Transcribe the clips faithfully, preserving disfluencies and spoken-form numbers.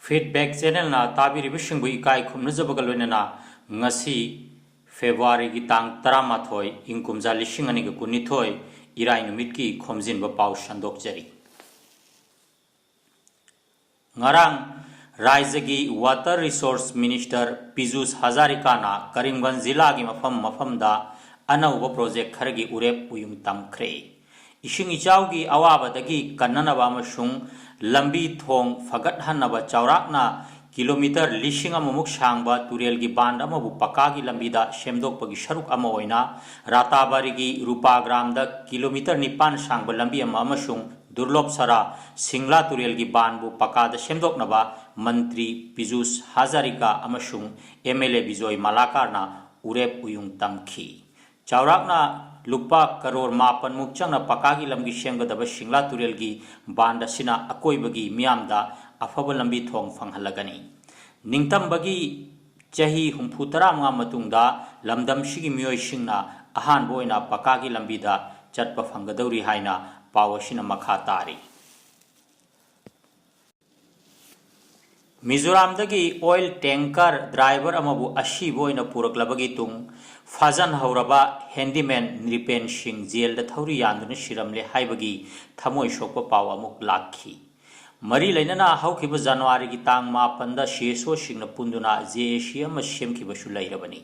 Feedback Channelꯅ ꯇꯥꯕꯤꯔꯤꯕꯁꯤꯡꯕꯨ ꯏꯀꯥꯏ ꯈꯨꯝꯅꯖꯕꯒ ꯂꯣꯏꯅꯅ ꯉꯁꯤ Februaryꯒꯤ ꯇꯥꯡ ꯇꯔꯥꯃꯥꯊꯣꯏ, ꯏꯪ ꯀꯨꯝꯖꯥ ꯂꯤꯁꯤꯡ ꯑꯅꯤꯒ ꯀꯨꯟꯅꯤꯊꯣꯏ, ꯏꯔꯥꯏ ꯅꯨꯃꯤꯠꯀꯤ ꯈꯣꯝꯖꯤꯟꯕ ꯄꯥꯎ ꯁꯟꯗꯣꯛꯆꯔꯤ꯫ ꯉꯔꯥꯡ ꯔꯥꯖ꯭ꯌꯒꯤ Water Resource Minister ꯄꯤꯖꯨꯁ ꯍꯖꯥꯔꯤꯀꯥꯅ ꯀꯔꯤꯝꯒꯟꯖ ꯖꯤꯂꯥꯒꯤ ꯃꯐꯝ ꯃꯐꯝꯗ ꯑꯅꯧꯕ project ꯈꯔꯒꯤ ꯎꯔꯦꯞ ꯎꯌꯨꯡ ꯇꯝꯈ꯭ꯔꯦ꯫ ꯏꯁꯤꯡ ꯏꯆꯥꯎꯒꯤ ꯑꯋꯥꯕꯗꯒꯤ ꯀꯟꯅꯅꯕ ꯑꯃꯁꯨꯡ ꯂꯝꯕꯤ ꯊꯣꯡ ꯐꯒꯠꯍꯟꯅꯕ ꯆꯥꯎꯔꯥꯛꯅ kilometre ꯂꯤꯁꯤꯡ ꯑꯃꯃꯨꯛ ꯁꯥꯡꯕ ꯇꯨꯔꯦꯜꯒꯤ ꯕꯥꯟ ꯑꯃꯕꯨ ꯄꯀꯥꯒꯤ ꯂꯝꯕꯤꯗ ꯁꯦꯝꯗꯣꯛꯄꯒꯤ ꯁꯔꯨꯛ ꯑꯃ ꯑꯣꯏꯅ ꯔꯥꯇꯥꯕꯥꯔꯤꯒꯤ ꯔꯨꯄꯥꯒ꯭ꯔꯥꯝꯗ kilometre ꯅꯤꯄꯥꯟ ꯁꯥꯡꯕ ꯂꯝꯕꯤ ꯑꯃ ꯑꯃꯁꯨꯡ ꯗꯨꯔꯂꯣꯞ ꯁꯔꯥ ꯁꯤꯡꯂꯥ ꯇꯨꯔꯦꯜꯒꯤ ꯕꯥꯟꯕꯨ ꯄꯀꯥꯗ ꯁꯦꯝꯗꯣꯛꯅꯕ ꯃꯟꯇ꯭ꯔꯤ ꯄꯤꯖꯨꯁ ꯍꯖꯥꯔꯤꯀꯥ ꯑꯃꯁꯨꯡ MLA ꯕꯤꯖꯣꯏ ꯃꯂꯥꯀꯥꯔꯅ ꯎꯔꯦꯞ ꯎꯌꯨꯡ ꯇꯝꯈꯤ꯫ ꯆꯥꯎꯔꯥꯛꯅ ꯂꯨꯄꯥ ꯀꯔꯣꯔ ꯃꯥꯄꯟꯃꯨꯛ ꯆꯪꯅ ꯄꯀꯥꯒꯤ ꯂꯝꯕꯤ ꯁꯦꯝꯒꯗꯕ ꯁꯤꯡꯂꯥ ꯇꯨꯔꯦꯜꯒꯤ ꯕꯥꯟ ꯑꯁꯤꯅ ꯑꯀꯣꯏꯕꯒꯤ ꯃꯤꯌꯥꯝꯗ ꯑꯐꯕ ꯂꯝꯕꯤ ꯊꯣꯡ ꯐꯪꯍꯜꯂꯒꯅꯤ꯫ ꯅꯤꯡꯇꯝꯕꯒꯤ ꯆꯍꯤ ꯍꯨꯝꯐꯨ ꯇꯔꯥꯃꯉꯥ ꯃꯇꯨꯡꯗ ꯂꯝꯗꯝꯁꯤꯒꯤ ꯃꯤꯑꯣꯏꯁꯤꯡꯅ ꯑꯍꯥꯟꯕ ꯑꯣꯏꯅ ꯄꯀꯥꯒꯤ ꯂꯝꯕꯤꯗ ꯆꯠꯄ ꯐꯪꯒꯗꯧꯔꯤ ꯍꯥꯏꯅ ꯄꯥꯎ ꯑꯁꯤꯅ ꯃꯈꯥ ꯇꯥꯔꯤ꯫ ꯃꯤꯖꯣꯔꯥꯝꯗꯒꯤ oil tanker driver ꯑꯃꯕꯨ ꯑꯁꯤꯕ ꯑꯣꯏꯅ ꯄꯨꯔꯛꯂꯕꯒꯤ ꯇꯨꯡ ꯐꯥꯖꯟꯍꯧꯔꯕ handyman ꯅ꯭ꯔꯤꯄꯦꯟ ꯁꯤꯡ ꯖꯦꯜꯗ ꯊꯧꯔꯤ ꯌꯥꯟꯗꯨꯅ ꯁꯤꯔꯝꯂꯦ ꯍꯥꯏꯕꯒꯤ ꯊꯃꯣꯏ ꯁꯣꯛꯄ ꯄꯥꯎ ꯑꯃꯨꯛ ꯂꯥꯛꯈꯤ꯫ ꯃꯔꯤ ꯂꯩꯅꯅ ꯍꯧꯈꯤꯕ ꯖꯅꯋꯥꯔꯤꯒꯤ ꯇꯥꯡ ꯃꯥꯄꯟꯗ CSOꯁꯤꯡꯅ ꯄꯨꯟꯗꯨꯅ JAC ꯑꯃ ꯁꯦꯝꯈꯤꯕꯁꯨ ꯂꯩꯔꯕꯅꯤ꯫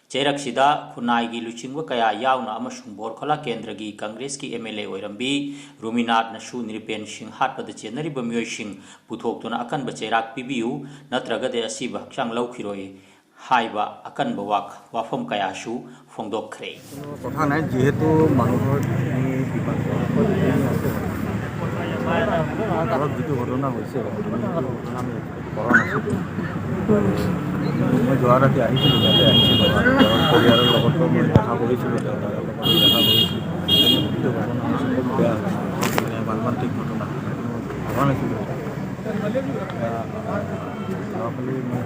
ꯆꯩꯔꯛꯁꯤꯗ ꯈꯨꯟꯅꯥꯏꯒꯤ ꯂꯨꯆꯤꯡꯕ ꯀꯌꯥ ꯌꯥꯎꯅ ꯑꯃꯁꯨꯡ ꯕꯣꯔꯈꯣꯂꯥ ꯀꯦꯟꯗ꯭ꯔꯒꯤ ꯀꯪꯒ꯭ꯔꯦꯁꯀꯤ MLA ꯑꯣꯏꯔꯝꯕꯤ ꯔꯨꯃꯤꯅꯥꯊꯅꯁꯨ ꯅ꯭ꯔꯤꯄꯦꯟ ꯁꯤꯡ ꯍꯥꯠꯄꯗ ꯆꯦꯟꯅꯔꯤꯕ ꯃꯤꯑꯣꯏꯁꯤꯡ ꯄꯨꯊꯣꯛꯇꯨꯅ ꯑꯀꯟꯕ ꯆꯩꯔꯥꯛ ꯄꯤꯕꯤꯌꯨ, ꯅꯠꯇ꯭ꯔꯒꯗꯤ ꯑꯁꯤꯕ ꯍꯛꯆꯥꯡ ꯂꯧꯈꯤꯔꯣꯏ ꯍꯥꯏꯕ ꯑꯀꯟꯕ ꯋꯥ-, ꯋꯥꯐꯝ ꯀꯌꯥꯁꯨ ꯐꯣꯡꯗꯣꯛꯈ꯭ꯔꯦ꯫ কোনো কথা নাই, যিহেতু মানুহৰ যিখিনি বিবাদ আছে, ঘৰত যিটো ঘটনা হৈছে, ঘটনা আমি কৰা নাছিলোঁ। মই যোৱা ৰাতি আহিছিলোঁ, ইয়াতে আহিছিলোঁ। ঘৰৰ পৰিয়ালৰ লগতো মই দেখা কৰিছিলোঁ, দেউতাৰ লগতো দেখা কৰিছিলোঁ। যিটো ঘটনা হৈছে, খুব বেয়া হৈছে, মানে মৰ্মান্তিক ঘটনা। ভবা নাছিলোঁ। এতিয়া ল'ৰা ছোৱালী মই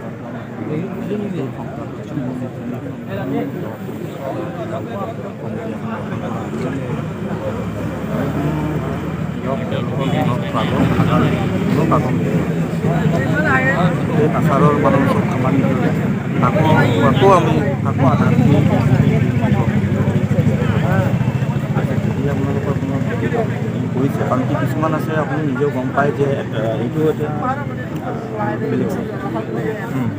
এই কাছাৰৰ মানুহ চব আমাৰ নিজৰ। তাকো, তাকো আমি, তাকো আধাৰ। আপোনালোকৰ কোনো কৰিছে, কাৰণ কি কিছুমান আছে, আপুনি নিজেও গম পায় যে, আহ, এইটো এটা, আহ, বেলেগ। উম।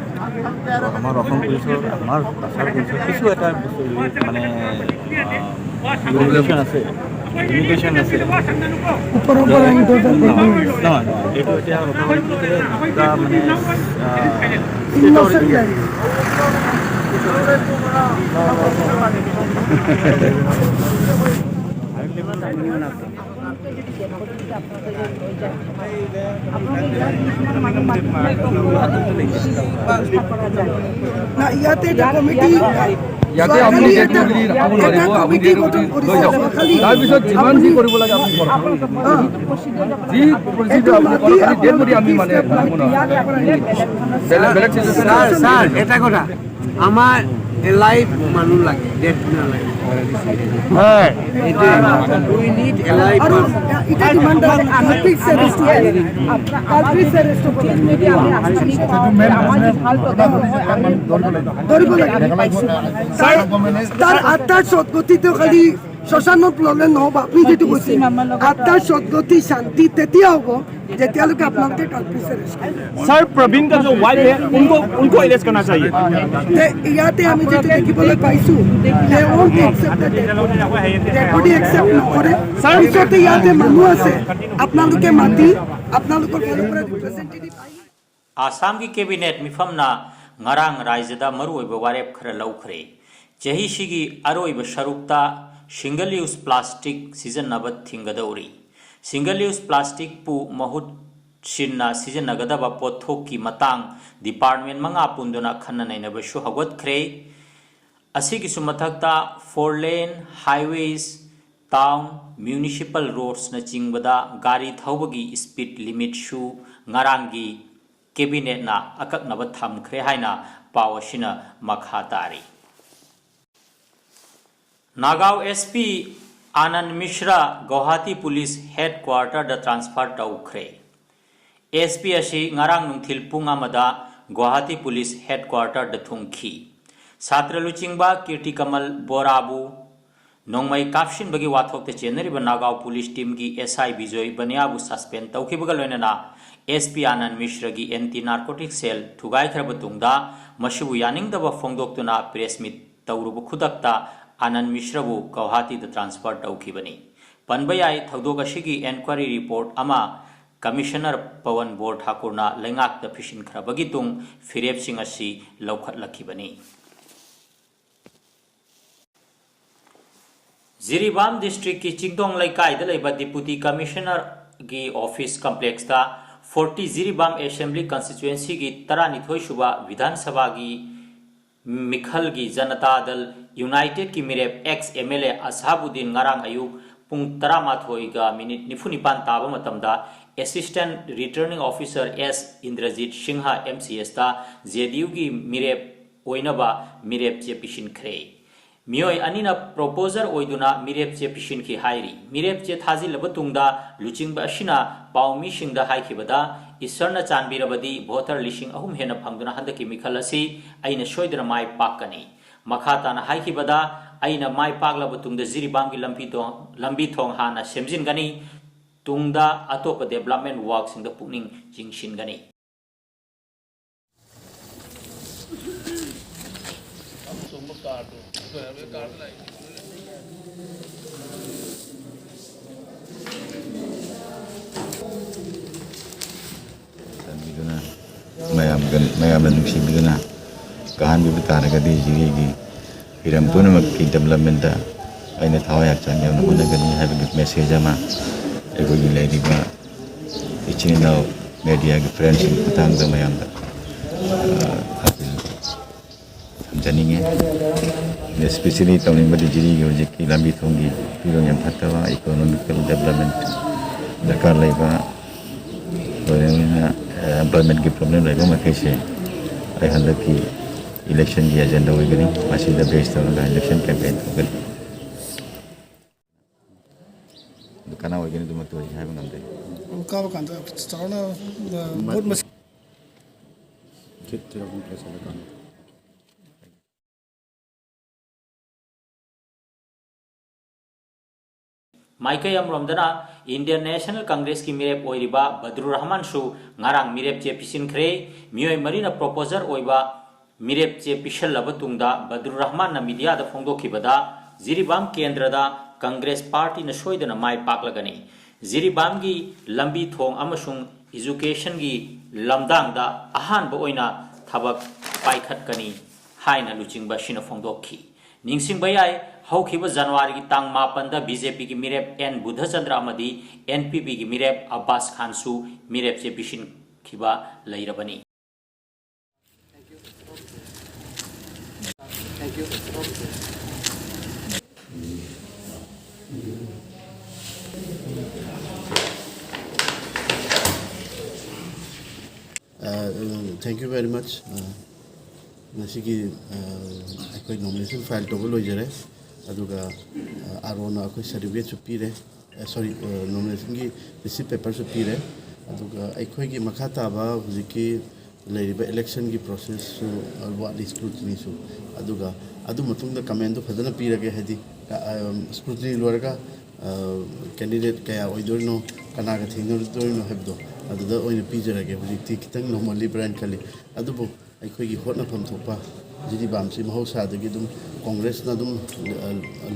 আমাৰ অসম পুলিচৰ, আমাৰ কাছাৰ পুলিচৰ কিছু এটা বস্তু মানে, আহ, লিমিটেশ্যন আছে, লিমিটেশ্যন আছে। ওপৰৰ পৰা আহি থৈ যায়। নহয়, নহয়, এইটো এতিয়া কথা হ'ল কি যে দুটা মানে, আহ, ইন'চেণ্ট ষ্টেটৰ লাইফ। না, ইয়াতে এটা কমিটি, ইয়াতে আপুনি যোৱাকালি ডেড এটা, বডি ৰাখিব এটা নোৱাৰিব, আপুনি কমিটি ডেড বডি গঠন কৰিছে, লৈ যাওক। যোৱাকালি। তাৰপিছত যিমান যি কৰিব লাগে আপুনি কৰক। হা। যি কৰিছে এইটো আপুনি মাটি কৰক, খালি ডেড বডি আমি মানে আপোনালোকে ৰাখিব নোৱাৰোঁ। বেলেগ, বেলেগ চিচুৱেশ্যন ছাৰ, ছাৰ, এটা কথা, আমাৰ এলাইভ মানুহ লাগে, ডেড নালাগে। হয়। এইটোৱে, we need alive আৰু মানুহ। এতিয়া ডিমাণ্ড আছে, কালপিটছ এৰেষ্ট, কালপিটছ এৰেষ্ট। ধৰিব লাগে। ছাৰ, তাৰ আত্মাৰ সদগতিটো খালি শ্মশানত ল'লে নহ'ব, আপুনি যিটো কৈছে, আত্মাৰ সদগতি শান্তি তেতিয়া হ'ব, যেতিয়ালৈকে আপোনালোকে কালপিটছ এৰেষ্ট। सर, प्रवीण का जो वाइफ है, उनको उनको अरेस्ट करना चाहिए। তে ইয়াতে আমি যিটো দেখিবলৈ পাইছো, they won't accept the dead body। Dead body accept নকৰে। ছাৰ, পিছতে ইয়াতে মানুহ আছে, আপোনালোকে মাতি আপোনালোকৰ ফালৰ পৰা ৰিপ্ৰেজেণ্টেটিভ আহি আছꯥꯝꯒꯤ ꯀꯦꯕꯤꯅꯦꯠ ꯃꯤꯐꯝꯅ ꯉꯔꯥꯡ ꯔꯥꯏꯖ꯭ꯌꯗ ꯃꯔꯨꯑꯣꯏꯕ ꯋꯥꯔꯦꯞ ꯈꯔ ꯂꯧꯈ꯭ꯔꯦ꯫ ꯆꯍꯤꯁꯤꯒꯤ ꯑꯔꯣꯏꯕ ꯁꯔꯨꯛꯇ ꯁꯤꯡꯒꯜ ꯌꯨꯁ ꯄ꯭ꯂꯥꯁꯇꯤꯛ ꯁꯤꯖꯤꯟꯅꯕ ꯊꯤꯡꯒꯗꯧꯔꯤ꯫ ꯁꯤꯡꯒꯜ ꯌꯨꯁ ꯄ꯭ꯂꯥꯁꯇꯤꯛꯄꯨ ꯃꯍꯨꯠ ꯁꯤꯟꯅ ꯁꯤꯖꯤꯟꯅꯒꯗꯕ ꯄꯣꯠꯊꯣꯛꯀꯤ ꯃꯇꯥꯡ ꯗꯤꯄꯥꯔꯠꯃꯦꯟ ꯃꯉꯥ ꯄꯨꯟꯗꯨꯅ ꯈꯟꯅ ꯅꯩꯅꯕꯁꯨ ꯍꯧꯒꯠꯈ꯭ꯔꯦ꯫ ꯑꯁꯤꯒꯤꯁꯨ ꯃꯊꯛꯇ four lane highways, town, municipal roadsꯅꯆꯤꯡꯕꯗ ꯒꯥꯔꯤ ꯊꯧꯕꯒꯤ ꯁ꯭ꯄꯤꯗ ꯂꯤꯃꯤꯠꯁꯨ ꯉꯔꯥꯡꯒꯤ ꯀꯦꯕꯤꯅꯦꯠꯅ ꯑꯀꯛꯅꯕ ꯊꯝꯈ꯭ꯔꯦ ꯍꯥꯏꯅ ꯄꯥꯎ ꯑꯁꯤꯅ ꯃꯈꯥ ꯇꯥꯔꯤ꯫ ꯅꯥꯒꯥꯎ ꯑꯦꯁ ꯄꯤ ꯑꯥꯅꯟ ꯃꯤꯁ꯭ꯔꯥ ꯒꯧꯍꯥꯇꯤ ꯄꯨꯂꯤꯁ ꯍꯦꯗꯀ꯭ꯋꯥꯔꯇꯔꯗ ꯇ꯭ꯔꯥꯟꯁꯐꯔ ꯇꯧꯈ꯭ꯔꯦ꯫ ꯑꯦꯁ ꯄꯤ ꯑꯁꯤ ꯉꯔꯥꯡ ꯅꯨꯡꯊꯤꯜ ꯄꯨꯡ ꯑꯃꯗ ꯒꯨꯋꯥꯍꯥꯇꯤ ꯄꯨꯂꯤꯁ ꯍꯦꯗꯀ꯭ꯋꯥꯔꯇꯔꯗ ꯊꯨꯡꯈꯤ꯫ ꯁꯥꯇ꯭ꯔ ꯂꯨꯆꯤꯡꯕ ꯀꯤꯔꯇꯤ ꯀꯃꯜ ꯕꯣꯔꯥꯕꯨ ꯅꯣꯡꯃꯩ ꯀꯥꯞꯁꯤꯟꯕꯒꯤ ꯋꯥꯊꯣꯛꯇ ꯆꯦꯟꯅꯔꯤꯕ ꯅꯥꯒꯥꯎ ꯄꯨꯂꯤꯁ ꯇꯤꯝꯒꯤ ꯑꯦꯁ ꯑꯥꯏ ꯕꯤꯖꯣꯏ ꯕꯅꯤꯌꯥꯕꯨ ꯁꯁꯄꯦꯟ ꯇꯧꯈꯤꯕꯒ ꯂꯣꯏꯅꯅ ꯑꯦꯁ ꯄꯤ ꯑꯥꯅꯟ ꯃꯤꯁ꯭ꯔꯒꯤ ꯑꯦꯟꯇꯤ ꯅꯥꯔꯀꯣꯇꯤꯛ ꯁꯦꯜ ꯊꯨꯒꯥꯏꯈ꯭ꯔꯕ ꯇꯨꯡꯗ ꯃꯁꯤꯕꯨ ꯌꯥꯅꯤꯡꯗꯕ ꯐꯣꯡꯗꯣꯛꯇꯨꯅ ꯄ꯭ꯔꯦꯁ ꯃꯤꯠ ꯇꯧꯔꯨꯕ ꯈꯨꯗꯛꯇ ꯑꯥꯅꯟ ꯃꯤꯁ꯭ꯔꯕꯨ ꯒꯧꯍꯥꯇꯤꯗ ꯇ꯭ꯔꯥꯟꯁꯐꯔ ꯇꯧꯈꯤꯕꯅꯤ꯫ ꯄꯟꯕ ꯌꯥꯏ, ꯊꯧꯗꯣꯛ ꯑꯁꯤꯒꯤ ꯑꯦꯟꯀ꯭ꯋꯥꯔꯤ ꯔꯤꯄꯣꯔꯠ ꯑꯃ ꯀꯃꯤꯁꯅꯔ ꯄꯋꯟ ꯕꯣꯔ ꯊꯥꯀꯨꯔꯅ ꯂꯩꯉꯥꯛꯇ ꯄꯤꯁꯤꯟꯈ꯭ꯔꯕꯒꯤ ꯇꯨꯡ ꯐꯤꯔꯦꯞꯁꯤꯡ ꯑꯁꯤ ꯂꯧꯈꯠꯂꯛꯈꯤꯕꯅꯤ꯫ ꯖꯤꯔꯤꯕꯥꯝ ꯗꯤꯁꯇ꯭ꯔꯤꯛꯀꯤ ꯆꯤꯡꯗꯣꯡ ꯂꯩꯀꯥꯏꯗ ꯂꯩꯕ ꯗꯤꯄꯨꯇꯤ ꯀꯃꯤꯁꯅꯔꯒꯤ ꯑꯣꯐꯤꯁ ꯀꯝꯄ꯭ꯂꯦꯛꯁꯇ ꯐꯣꯔꯇꯤ ꯖꯤꯔꯤꯕꯥꯝ ꯑꯦꯁꯦꯝꯕ꯭ꯂꯤ ꯀꯟꯁꯇꯤꯇ꯭ꯋꯦꯟꯁꯤꯒꯤ ꯇꯔꯥꯅꯤꯊꯣꯏ ꯁꯨꯕ ꯕꯤꯙꯥꯟ ꯁꯚꯥꯒꯤ ꯃꯤꯈꯜꯒꯤ ꯖꯅꯇꯥ ꯗꯜ ꯌꯨꯅꯥꯏꯇꯦꯗꯀꯤ ꯃꯤꯔꯦꯞ ex M L A Ashabuddin ꯉꯔꯥꯡ ꯑꯌꯨꯛ ꯄꯨꯡ ꯇꯔꯥꯃꯥꯊꯣꯏꯒ ꯃꯤꯅꯤꯠ ꯅꯤꯐꯨ ꯅꯤꯄꯥꯟ ꯇꯥꯕ ꯃꯇꯝꯗ assistant returning officer S Indrajit Singh M C ꯑꯦꯁꯇ ꯖꯦ ꯗꯤ ꯌꯨꯒꯤ ꯃꯤꯔꯦꯞ ꯑꯣꯏꯅꯕ ꯃꯤꯔꯦꯞ ꯆꯦ ꯄꯤꯁꯤꯟꯈ꯭ꯔꯦ꯫ ꯃꯤꯑꯣꯏ ꯑꯅꯤꯅ ꯄ꯭ꯔꯣꯄꯣꯖꯔ ꯑꯣꯏꯗꯨꯅ ꯃꯤꯔꯦꯞ ꯆꯦ ꯄꯤꯁꯤꯟꯈꯤ ꯍꯥꯏꯔꯤ꯫ ꯃꯤꯔꯦꯞ ꯆꯦ ꯊꯥꯖꯤꯜꯂꯕ ꯇꯨꯡꯗ ꯂꯨꯆꯤꯡꯕ ꯑꯁꯤꯅ ꯄꯥꯎꯃꯤꯁꯤꯡꯗ ꯍꯥꯏꯈꯤꯕꯗ, "ꯏꯁ꯭ꯋꯔꯅ ꯆꯥꯟꯕꯤꯔꯕꯗꯤ ꯚꯣꯇꯔ ꯂꯤꯁꯤꯡ ꯑꯍꯨꯝ ꯍꯦꯟꯅ ꯐꯪꯗꯨꯅ ꯍꯟꯗꯛꯀꯤ ꯃꯤꯈꯜ ꯑꯁꯤ ꯑꯩꯅ ꯁꯣꯏꯗꯅ ꯃꯥꯏ ꯄꯥꯛꯀꯅꯤ"꯫ ꯃꯈꯥ ꯇꯥꯅ ꯍꯥꯏꯈꯤꯕꯗ, "ꯑꯩꯅ ꯃꯥꯏ ꯄꯥꯛꯂꯕ ꯇꯨꯡꯗ ꯖꯤꯔꯤꯕꯥꯝꯒꯤ ꯂꯝꯕꯤ ꯊꯣꯡ, ꯂꯝꯕꯤ ꯊꯣꯡ ꯍꯥꯟꯅ ꯁꯦꯝꯖꯤꯟꯒꯅꯤ, ꯇꯨꯡꯗ ꯑꯇꯣꯞꯄ ꯗꯦꯕꯂꯞꯃꯦꯟ ꯋꯥꯔꯛꯁꯤꯡꯗ ꯄꯨꯛꯅꯤꯡ ꯆꯤꯡꯁꯤꯟꯒꯅꯤ"꯫ ꯆꯥꯟꯕꯤꯗꯨꯅ ꯃꯌꯥꯝꯒ, ꯃꯌꯥꯝꯅ ꯅꯨꯡꯁꯤꯕꯤꯗꯨꯅ ꯀꯥꯍꯟꯕꯤꯕ ꯇꯥꯔꯒꯗꯤ ꯖꯤꯔꯤꯒꯤ ꯍꯤꯔꯝ ꯄꯨꯝꯅꯃꯛꯀꯤ ꯗꯦꯕꯂꯞꯃꯦꯟꯗ ꯑꯩꯅ ꯊꯋꯥꯏ ꯍꯛꯆꯥꯡ ꯌꯥꯎꯅ ꯍꯣꯠꯅꯒꯅꯤ ꯍꯥꯏꯕꯒꯤ ꯃꯦꯁꯦꯖ ꯑꯃ ꯑꯩꯈꯣꯏꯒꯤ ꯂꯩꯔꯤꯕ ꯏꯆꯤꯟ ꯏꯅꯥꯎ ꯃꯦꯗꯤꯌꯥꯒꯤ ꯐ꯭ꯔꯦꯟꯁꯤꯡꯒꯤ ꯈꯨꯠꯊꯥꯡꯗ ꯃꯌꯥꯝꯗ, ꯑ, ꯊꯝꯖꯅꯤꯡꯉꯤ꯫ ꯑꯦꯁꯄꯤꯁꯤꯌꯦꯜꯂꯤ ꯇꯧꯅꯤꯡꯕꯗꯤ ꯖꯤꯔꯤꯒꯤ ꯍꯧꯖꯤꯛꯀꯤ ꯂꯝꯕꯤ ꯊꯣꯡꯒꯤ ꯐꯤꯕꯝ ꯌꯥꯝ ꯐꯠꯇꯕ, ꯏꯀꯣꯅꯣꯃꯤꯀꯦꯜ ꯗꯦꯕꯂꯞꯃꯦꯟ ꯗꯔꯀꯥꯔ ꯂꯩꯕ, ꯂꯣꯏꯅꯅ ꯑꯦꯝꯄ꯭ꯂꯣꯏꯃꯦꯟꯒꯤ ꯄ꯭ꯔꯣꯕ꯭ꯂꯦꯝ ꯂꯩꯕ ꯃꯈꯩꯁꯦ ꯑꯩ ꯍꯟꯗꯛꯀꯤ ꯏꯂꯦꯛꯁꯟꯒꯤ ꯑꯦꯖꯦꯟꯗꯥ ꯑꯣꯏꯒꯅꯤ꯫ ꯃꯁꯤꯗ ꯕꯦꯁ ꯇꯧꯔꯒ ꯏꯂꯦꯛꯁꯟ ꯀꯦꯝꯄꯦꯟ ꯇꯧꯒꯅꯤ꯫ ꯑꯗꯨ ꯀꯅꯥ ꯑꯣꯏꯒꯅꯤ, ꯑꯗꯨꯃꯛꯇꯤ ꯍꯧꯖꯤꯛ ꯍꯥꯏꯕ ꯉꯝꯗꯦ꯫ ꯀꯥꯕ ꯀꯥꯟꯗ ꯆꯥꯎꯔꯥꯛꯅ, ꯑ, ꯃ- ꯚꯣꯠ ꯃꯁꯤꯡ ꯈꯤꯠ ꯊꯤꯔꯛꯄ ꯄ꯭ꯂꯦꯁ ꯑꯃ ꯀꯥꯟꯗ꯫ ꯃꯥꯏꯀꯩ ꯑꯃꯔꯣꯝꯗꯅ Indian National Congressꯀꯤ ꯃꯤꯔꯦꯞ ꯑꯣꯏꯔꯤꯕ ꯕꯗ꯭ꯔꯨꯔ ꯔꯍꯃꯥꯟꯁꯨ ꯉꯔꯥꯡ ꯃꯤꯔꯦꯞ ꯆꯦ ꯄꯤꯁꯤꯟꯈ꯭ꯔꯦ꯫ ꯃꯤꯑꯣꯏ ꯃꯔꯤꯅ ꯄ꯭ꯔꯣꯄꯣꯖꯔ ꯑꯣꯏꯕ ꯃꯤꯔꯦꯞ ꯆꯦ ꯄꯤꯁꯜꯂꯕ ꯇꯨꯡꯗ ꯕꯗ꯭ꯔꯨꯔ ꯔꯍꯃꯥꯟꯅ ꯃꯤꯗꯤꯌꯥꯗ ꯐꯣꯡꯗꯣꯛꯈꯤꯕꯗ, ꯖꯤꯔꯤꯕꯥꯝ ꯀꯦꯟꯗ꯭ꯔꯗ ꯀꯪꯒ꯭ꯔꯦꯁ ꯄꯥꯔꯇꯤꯅ ꯁꯣꯏꯗꯅ ꯃꯥꯏ ꯄꯥꯛꯂꯒꯅꯤ꯫ ꯖꯤꯔꯤꯕꯥꯝꯒꯤ ꯂꯝꯕꯤ ꯊꯣꯡ ꯑꯃꯁꯨꯡ ꯏꯖꯨꯀꯦꯁꯟꯒꯤ ꯂꯝꯗꯥꯡꯗ ꯑꯍꯥꯟꯕ ꯑꯣꯏꯅ ꯊꯕꯛ ꯄꯥꯏꯈꯠꯀꯅꯤ ꯍꯥꯏꯅ ꯂꯨꯆꯤꯡꯕ ꯑꯁꯤꯅ ꯐꯣꯡꯗꯣꯛꯈꯤ꯫ ꯅꯤꯡꯁꯤꯡꯕ ꯌꯥꯏ, ꯍꯧꯈꯤꯕ ꯖꯅꯋꯥꯔꯤꯒꯤ ꯇꯥꯡ ꯃꯥꯄꯟꯗ ꯕꯤ ꯖꯦ ꯄꯤꯒꯤ ꯃꯤꯔꯦꯞ ꯑꯦꯟ ꯕꯨꯙꯆꯟꯗ꯭ꯔ ꯑꯃꯗꯤ ꯑꯦꯟ ꯄꯤ ꯄꯤꯒꯤ ꯃꯤꯔꯦꯞ ꯑꯕꯥꯁ ꯈꯥꯟꯁꯨ ꯃꯤꯔꯦꯞ ꯆꯦ ꯄꯤꯁꯤꯟꯈꯤꯕ ꯂꯩꯔꯕꯅꯤ꯫ Uh, thank you very much. Uh, ꯉꯁꯤꯒꯤ, uh, ꯑꯩꯈꯣꯏ ꯅꯣꯃꯤꯅꯦꯁꯟ ꯐꯥꯏꯜ ꯇꯧꯕ ꯂꯣꯏꯖꯔꯦ, ꯑꯗꯨꯒ, uh, ꯑꯥꯔ ꯑꯣꯅ ꯑꯩꯈꯣꯏ ꯁꯥꯔꯇꯤꯐꯤꯀꯦꯠꯁꯨ ꯄꯤꯔꯦ, ꯁꯣꯔꯤ, ꯅꯣꯃꯤꯅꯦꯁꯟꯒꯤ ꯔꯤꯁꯤꯞ ꯄꯦꯄꯔꯁꯨ ꯄꯤꯔꯦ꯫ ꯑꯗꯨꯒ ꯑꯩꯈꯣꯏꯒꯤ ꯃꯈꯥ ꯇꯥꯕ ꯍꯧꯖꯤꯛꯀꯤ ꯂꯩꯔꯤꯕ ꯏꯂꯦꯛꯁꯟꯒꯤ ꯄ꯭ꯔꯣꯁꯦꯁꯁꯨ ꯋꯥꯠꯂꯤ, ꯁ꯭ꯀ꯭ꯔꯨꯇꯤꯅꯤꯁꯨ꯫ ꯑꯗꯨꯒ ꯑꯗꯨ ꯃꯇꯨꯡꯗ ꯀꯃꯦꯟꯗꯣ ꯐꯖꯅ ꯄꯤꯔꯒꯦ, ꯍꯥꯏꯗꯤ, ꯁ꯭ꯀ꯭ꯔꯨꯇꯤꯅꯤ ꯂꯣꯏꯔꯒ ꯀꯦꯟꯗꯤꯗꯦꯠ ꯀꯌꯥ ꯑꯣꯏꯗꯣꯏꯅꯣ, ꯀꯅꯥꯒ ꯊꯦꯡꯅꯔꯨꯗꯣꯏꯅꯣ ꯍꯥꯏꯕꯗꯣ ꯑꯗꯨꯗ ꯑꯣꯏꯅ ꯄꯤꯖꯔꯒꯦ꯫ ꯍꯧꯖꯤꯛꯇꯤ ꯈꯤꯇꯪ ꯅꯧꯃꯜꯂꯤꯕ꯭ꯔꯥꯅ ꯈꯜꯂꯤ꯫ ꯑꯗꯨꯕꯨ ꯑꯩꯈꯣꯏꯒꯤ ꯍꯣꯠꯅꯐꯝ ꯊꯣꯛꯄ ꯖꯤꯔꯤꯕꯥꯝꯁꯤ ꯃꯍꯧꯁꯥꯗꯒꯤ ꯑꯗꯨꯝ ꯀꯣꯡꯒ꯭ꯔꯦꯁꯅ ꯑꯗꯨꯝ, ꯑ,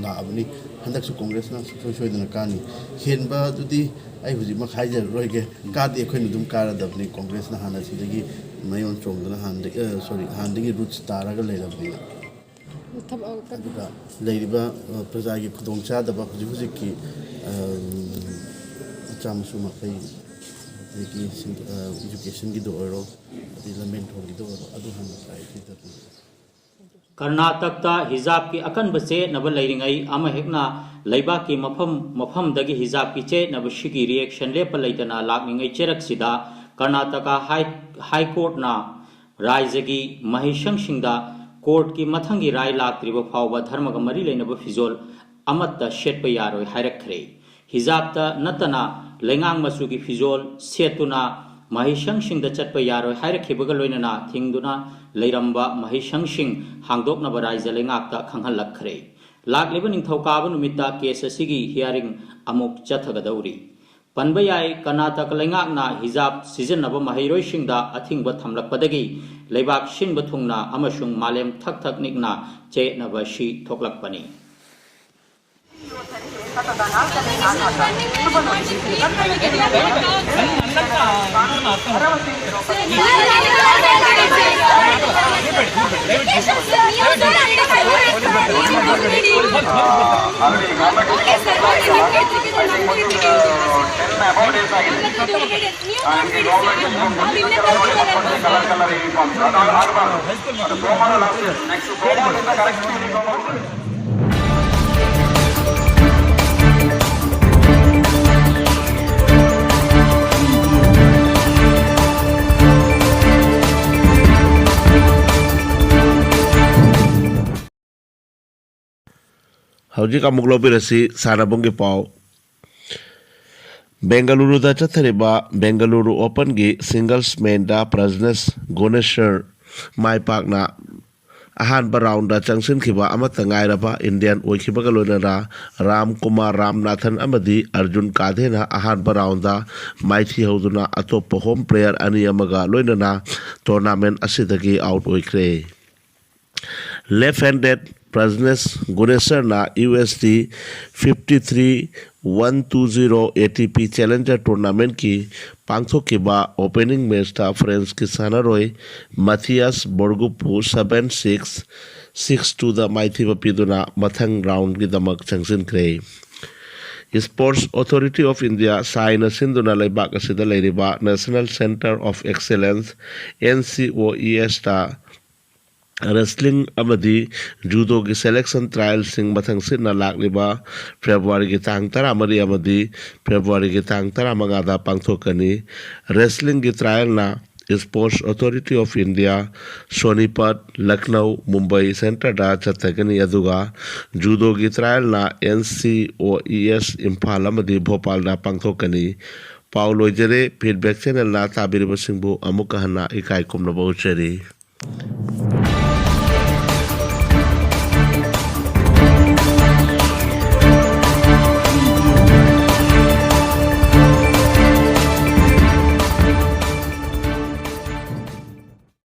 ꯂꯥꯛꯑꯕꯅꯤ꯫ ꯍꯟꯗꯛꯁꯨ ꯀꯣꯡꯒ꯭ꯔꯦꯁꯅ ꯁꯨꯡꯁꯣꯏ ꯁꯣꯏꯗꯅ ꯀꯥꯅꯤ꯫ ꯍꯦꯟꯕꯗꯨꯗꯤ ꯑꯩ ꯍꯧꯖꯤꯛꯃꯛ ꯍꯥꯏꯖꯔꯔꯣꯏꯒꯦ꯫ ꯀꯥꯗꯤ ꯑꯩꯈꯣꯏꯅ ꯑꯗꯨꯝ ꯀꯥꯔꯗꯕꯅꯤ꯫ ꯀꯣꯡꯒ꯭ꯔꯦꯁꯅ ꯍꯥꯟꯅ ꯁꯤꯗꯒꯤ ꯃꯌꯣꯟ ꯆꯣꯡꯗꯅ ꯍꯥꯟꯅꯗꯒꯤ, ꯑ, ꯁꯣꯔꯤ, ꯍꯥꯟꯅꯗꯒꯤ ꯔꯨꯠꯁ ꯇꯥꯔꯒ ꯂꯩꯔꯕꯅꯤꯅ꯫ ꯊꯕꯛ ꯑꯗꯨꯒ ꯂꯩꯔꯤꯕ, ꯑ, ꯄ꯭ꯔꯖꯥꯒꯤ ꯈꯨꯗꯣꯡꯆꯥꯗꯕ ꯍꯧꯖꯤꯛ ꯍꯧꯖꯤꯛꯀꯤ, ꯑ, ꯃꯆꯥ ꯃꯁꯨ ꯃꯈꯩ, ꯑꯗꯒꯤ ꯁꯤꯡ-, ꯑ, ꯏꯖꯨꯀꯦꯁꯟꯒꯤꯗ ꯑꯣꯏꯔꯣ, ꯑꯗꯩ ꯂꯝꯕꯦꯟ ꯊꯣꯡꯒꯤꯗ ꯑꯣꯏꯔꯣ, ꯑꯗꯨ ꯍꯥꯟꯅ ꯄ꯭ꯔꯥꯏꯌꯣꯔꯤꯇꯤꯗ ꯄꯤꯕ꯫ ꯀꯔꯅꯥꯇꯛꯇ ꯍꯤꯖꯥꯕꯀꯤ ꯑꯀꯟꯕ ꯆꯦꯠꯅꯕ ꯂꯩꯔꯤꯉꯩ ꯑꯃꯍꯦꯛꯅ ꯂꯩꯕꯥꯛꯀꯤ ꯃꯐꯝ ꯃꯐꯝꯗꯒꯤ ꯍꯤꯖꯥꯕꯀꯤ ꯆꯦꯠꯅꯕꯁꯤꯒꯤ ꯔꯤꯑꯦꯛꯁꯟ ꯂꯦꯞꯄ ꯂꯩꯇꯅ ꯂꯥꯛꯂꯤꯉꯩ ꯆꯦꯔꯛꯁꯤꯗ ꯀꯔꯅꯥꯇꯀꯥ ꯍꯥꯏ, ꯍꯥꯏ ꯀꯣꯔꯠꯅ ꯔꯥꯏꯖꯒꯤ ꯃꯍꯩꯁꯪꯁꯤꯡꯗ ꯀꯣꯔꯠꯀꯤ ꯃꯊꯪꯒꯤ ꯔꯥꯏ ꯂꯥꯛꯇ꯭ꯔꯤꯕ ꯐꯥꯎꯕ ꯙꯔꯃꯒ ꯃꯔꯤ ꯂꯩꯅꯕ ꯐꯤꯖꯣꯜ ꯑꯃꯠꯇ ꯁꯦꯠꯄ ꯌꯥꯔꯣꯏ ꯍꯥꯏꯔꯛꯈ꯭ꯔꯦ꯫ ꯍꯤꯖꯥꯕꯇ ꯅꯠꯇꯅ ꯂꯩꯉꯥꯡ ꯃꯆꯨꯒꯤ ꯐꯤꯖꯣꯜ ꯁꯦꯠꯇꯨꯅ ꯃꯍꯩꯁꯪꯁꯤꯡꯗ ꯆꯠꯄ ꯌꯥꯔꯣꯏ ꯍꯥꯏꯔꯛꯈꯤꯕꯒ ꯂꯣꯏꯅꯅ ꯊꯤꯡꯗꯨꯅ ꯂꯩꯔꯝꯕ ꯃꯍꯩꯁꯪꯁꯤꯡ ꯍꯥꯡꯗꯣꯛꯅꯕ ꯔꯥꯏꯖ ꯂꯩꯉꯥꯛꯇ ꯈꯪꯍꯜꯂꯛꯈ꯭ꯔꯦ꯫ ꯂꯥꯛꯂꯤꯕ ꯅꯤꯡꯊꯧꯀꯥꯕ ꯅꯨꯃꯤꯠꯇ ꯀꯦꯁ ꯑꯁꯤꯒꯤ ꯍꯤꯌꯥꯔꯤꯡ ꯑꯃꯨꯛ ꯆꯠꯊꯒꯗꯧꯔꯤ꯫ ꯄꯟꯕ ꯌꯥꯏ, ꯀꯔꯅꯥꯇꯀ ꯂꯩꯉꯥꯛꯅ ꯍꯤꯖꯥꯕ ꯁꯤꯖꯤꯟꯅꯕ ꯃꯍꯩꯔꯣꯏꯁꯤꯡꯗ ꯑꯊꯤꯡꯕ ꯊꯝꯂꯛꯄꯗꯒꯤ ꯂꯩꯕꯥꯛ ꯁꯤꯟꯕ ꯊꯨꯡꯅ ꯑꯃꯁꯨꯡ ꯃꯥꯂꯦꯝ ꯊꯛ ꯊꯛ ꯅꯤꯛꯅ ꯆꯌꯦꯠꯅꯕ ꯑꯁꯤ ꯊꯣꯛꯂꯛꯄꯅꯤ꯫ ꯍꯧꯖꯤꯛ ꯑꯃꯨꯛ ꯂꯧꯕꯤꯔꯁꯤ ꯁꯥꯟꯅꯕꯨꯡꯒꯤ ꯄꯥꯎ꯫ ꯕꯦꯡꯒꯂꯨꯔꯨꯗ ꯆꯠꯊꯔꯤꯕ ꯕꯦꯡꯒꯂꯨꯔꯨ ꯑꯣꯄꯟꯒꯤ ꯁꯤꯡꯒꯜꯁ ꯃꯦꯟꯗ ꯄ꯭ꯔꯖꯅꯦꯁ ꯒꯨꯅꯦꯁꯔ ꯃꯥꯏ ꯄꯥꯛꯅ ꯑꯍꯥꯟꯕ ꯔꯥꯎꯟꯗ ꯆꯪꯁꯤꯟꯈꯤꯕ ꯑꯃꯠꯇ ꯉꯥꯏꯔꯕ ꯏꯟꯗꯤꯌꯟ ꯑꯣꯏꯈꯤꯕꯒ ꯂꯣꯏꯅꯅ ꯔꯥꯝ ꯀꯨꯃꯥꯔ ꯔꯥꯝꯅꯥꯊꯟ ꯑꯃꯗꯤ ꯑꯔꯖꯨꯟ ꯀꯥꯗꯦꯅ ꯑꯍꯥꯟꯕ ꯔꯥꯎꯟꯗ ꯃꯥꯏꯊꯤꯍꯧꯗꯨꯅ ꯑꯇꯣꯞꯄ ꯍꯣꯝ ꯄ꯭ꯂꯦꯌꯔ ꯑꯅꯤ ꯑꯃꯒ ꯂꯣꯏꯅꯅ ꯇꯣꯔꯅꯥꯃꯦꯟ ꯑꯁꯤꯗꯒꯤ ꯑꯥꯎꯠ ꯑꯣꯏꯈ꯭ꯔꯦ꯫ Left-handed ꯄ꯭ꯔꯖꯅꯦꯁ ꯒꯨꯅꯦꯁꯔꯅ U S T fifty three one two zero A T P challenger ꯇꯣꯔꯅꯥꯃꯦꯟꯠꯀꯤ ꯄꯥꯡꯊꯣꯛꯈꯤꯕ ꯑꯣꯄꯦꯅꯤꯡ ꯃꯦꯆꯇ ꯐ꯭ꯔꯦꯟꯁꯀꯤ ꯁꯥꯟꯅꯔꯣꯏ ꯃꯊꯤꯌꯥꯁ ꯕꯣꯔꯒꯨꯞꯄꯨ ꯁꯚꯦꯟ ꯁꯤꯛꯁ, ꯁꯤꯛꯁ ꯇꯨꯗ ꯃꯥꯏꯊꯤꯕ ꯄꯤꯗꯨꯅ ꯃꯊꯪ ꯔꯥꯎꯟꯒꯤꯗꯃꯛ ꯆꯪꯁꯤꯟꯈ꯭ꯔꯦ꯫ Sports Authority of India, ꯁꯥꯏꯅ ꯁꯤꯟꯗꯨꯅ ꯂꯩꯕꯥꯛ ꯑꯁꯤꯗ ꯂꯩꯔꯤꯕ National Centre of Excellence, N C O E S ꯇ wrestling ꯑꯃꯗꯤ ꯖꯨꯗꯣꯒꯤ selection trialꯁꯤꯡ ꯃꯊꯪꯁꯤꯠꯅ ꯂꯥꯛꯂꯤꯕ ꯐꯦꯕ꯭ꯔꯨꯋꯥꯔꯤꯒꯤ ꯇꯥꯡ ꯇꯔꯥꯃꯔꯤ ꯑꯃꯗꯤ ꯐꯦꯕ꯭ꯔꯨꯋꯥꯔꯤꯒꯤ ꯇꯥꯡ ꯇꯔꯥꯃꯉꯥꯗ ꯄꯥꯡꯊꯣꯛꯀꯅꯤ꯫ Wrestlingꯒꯤ trialꯅ Sports Authority of India, Sonipat, Lucknow, Mumbai ꯁꯦꯟꯇꯔꯗ ꯆꯠꯊꯒꯅꯤ꯫ ꯑꯗꯨꯒ ꯖꯨꯗꯣꯒꯤ ꯇ꯭ꯔꯥꯌꯦꯜꯅ ꯑꯦꯟ ꯁꯤ ꯑꯣ ꯏ ꯑꯦꯁ ꯏꯝꯐꯥꯜ ꯑꯃꯗꯤ ꯚꯣꯄꯥꯜꯗ ꯄꯥꯡꯊꯣꯛꯀꯅꯤ꯫ ꯄꯥꯎ ꯂꯣꯏꯖꯔꯦ꯫ ꯐꯤꯗꯕꯦꯛ ꯆꯦꯅꯦꯜꯅ ꯇꯥꯕꯤꯔꯤꯕꯁꯤꯡꯕꯨ ꯑꯃꯨꯛꯀ ꯍꯟꯅ ꯏꯀꯥꯏ ꯈꯨꯝꯅꯕ ꯎꯠꯆꯔꯤ꯫